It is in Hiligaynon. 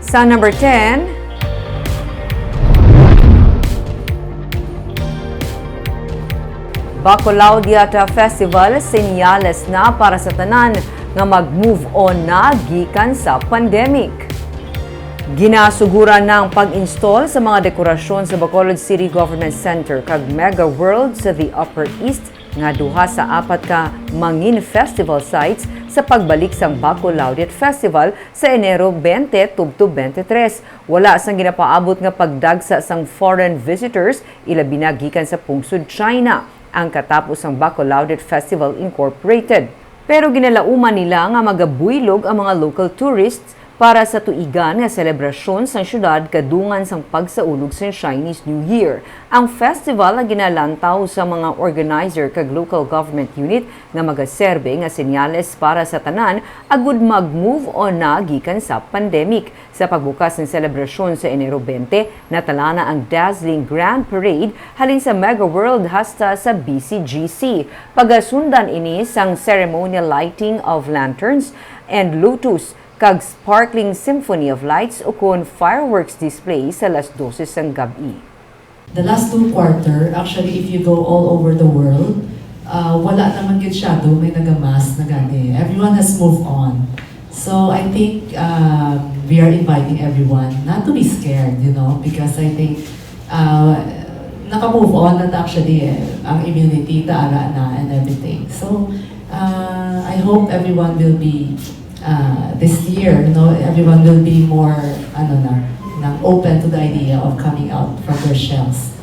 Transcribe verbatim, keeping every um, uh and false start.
Sa number ten, Bacolaudiat Festival, senyales na para sa tanan nga mag-move on na gikan sa pandemic. Ginasuguran na ang pag-install sa mga dekorasyon sa Bacolod City Government Center kag Mega World sa The Upper East nga duha sa apat ka mangin festival sites sa pagbalik sang Bacolaudiat Festival sa Enero twenty tubtob twenty-three. Wala sang ginapaabot nga pagdagsa sang foreign visitors, ilabi na gikan sa pungsod China, ang katapos sang Bacolaudiat Festival Incorporated. Pero ginalauman nila nga magabuylog ang mga local tourists para sa tuigan nga selebrasyon sang syudad kadungan sang pagsaulog sang Chinese New Year. Ang festival ang ginalantaw sa mga organizer kag local government unit nga magaserbe nga senyales para sa tanan agud mag-move on na gikan sa pandemic. Sa pagbukas ng selebrasyon sa Enero twenty, natala na ang dazzling Grand Parade halin sa Mega World hasta sa B C G C. Pagasundan ini sang ceremonial lighting of lanterns and lotus kag sparkling symphony of lights ukon fireworks display sa alas dose sang gab-i. The last two quarter, actually, if you go all over the world, uh, wala naman gyud siya do may nagamask na gani. Everyone has moved on. So I think um, we are inviting everyone not to be scared, you know, because I think uh, naka-move on na ta actually eh, ang immunity, ta ara na and everything. So uh, I hope everyone will be uh, this year, you know, everyone will be more ano na, nang open to the idea of coming out from their shells.